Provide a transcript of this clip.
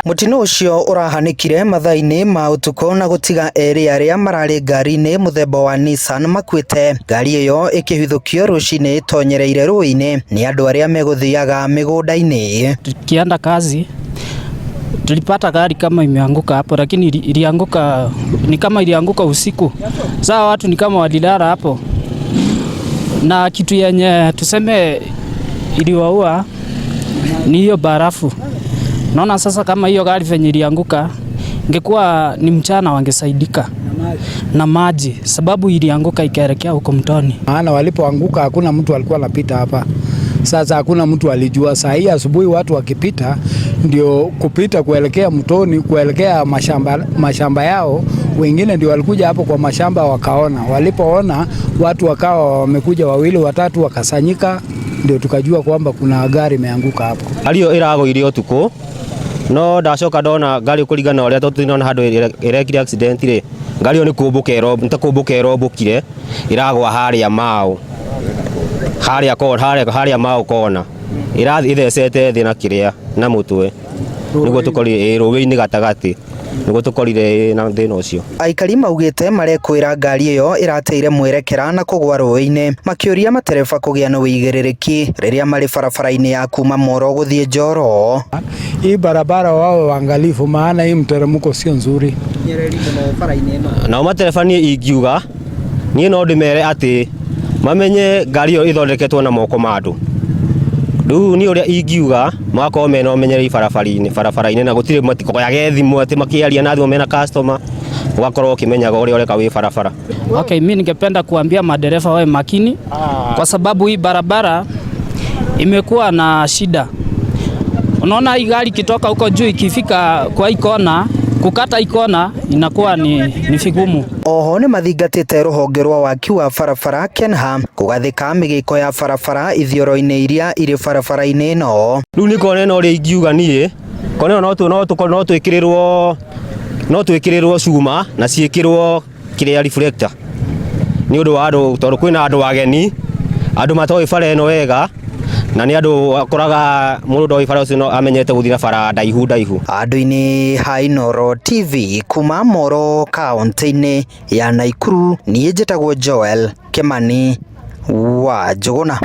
Mũtino ũcio ũrahanĩkire mathaa-inĩ ma ũtukũ na gũtiga erĩ arĩa mararĩ ngari-inĩ mũthemba wa Nissan makuĩte. Ngari ĩyo ĩkĩhithũkio rũcinĩ ĩtonyereire rũĩ-inĩ nĩ andũ arĩa megũthiaga mĩgũnda-inĩ. Tukienda kazi tulipata gari kama imeanguka hapo, lakini ilianguka ni kama ilianguka usiku. Saa watu ni kama walilala hapo, na kitu yenye tuseme iliwaua ni hiyo barafu. Naona sasa kama hiyo gari venye ilianguka, ingekuwa ni mchana wangesaidika na maji, sababu ilianguka ikaelekea huko mtoni. Maana walipoanguka hakuna mtu alikuwa anapita hapa. Sasa hakuna mtu alijua. Saa hii asubuhi watu wakipita, ndio kupita kuelekea mtoni, kuelekea mashamba yao. Wengine ndio walikuja hapo kwa mashamba wakaona. Walipoona watu wakawa wamekuja wawili watatu wakasanyika, ndio tukajua kwamba kuna gari imeanguka hapo. Ngari ĩyo ĩragũire ũtukũ no ndacoka ndona ngari kũringana na ũrĩa tondũ handũ ĩrekire accident rĩ, ngari ĩyo nĩ kũmbũka nĩ ta kũmbũka ĩrombũkire ĩragwa harĩa Mau harĩa harĩa Mau kona ĩrathiĩ ĩthecete thĩ na kĩrĩa na mũtwe nĩguo tũkorire rũĩ-inĩ gatagatĩ nĩguo tũkorire na thĩna ũcio. Aikari maugĩte marekwĩra ngari ĩyo ĩrateire mwerekera na kũgwa rũĩ-inĩ, makĩũria matereba kũgĩa na ũigĩrĩrĩki rĩrĩa marĩ barabara-inĩ ya kuma Moro gũthiĩ Njoro. Hii barabara wawe waangalifu, maana hii mteremko sio nzuri. Nao matereba niĩ ingiuga niĩ no ndĩmere atĩ mamenye ngari ĩyo ĩthondeketwo na moko ma andũ. Rĩu niĩ ũrĩa ingiuga magakorwo mena ũmenyereri barabara-inĩ na gũtirĩ matikoyage thimũ atĩ makĩaria na thimũ mena customer, ũgakorwo ũkĩmenyaga ũrĩa ũreka wĩ barabara. Okay, mi ningependa kuambia madereva wawe makini kwa sababu hii barabara imekuwa na shida. Unaona hii gari ikitoka huko juu ikifika kwa hii kona, kukata hii kona inakuwa ni vigumu. Oho nĩ mathingatĩte rũhonge rwa waki wa barabara KENHA kũgathĩka mĩgĩko ya barabara ithioro-inĩ iria irĩ barabara-inĩ ĩno. Rĩu nĩ kona ĩno ũrĩa ingiuga niĩ, kona ĩno no twĩkĩrĩrwo cuma na ciĩkĩrwo kĩrĩa reflector nĩ ũndũ wa andũ, tondũ kwĩna andũ ageni, andũ matoĩ bara ĩno wega, na nĩ andũ akoraga mũndũ ndoĩ bara ũcio no amenyete gũthiĩ na bara ndaihu ndaihu. Andũ-inĩ ha Inooro TV kuma Moro kaũntĩ-inĩ ya Nakuru, niĩ njĩtagwo Joel Kimani wa Njũgũna.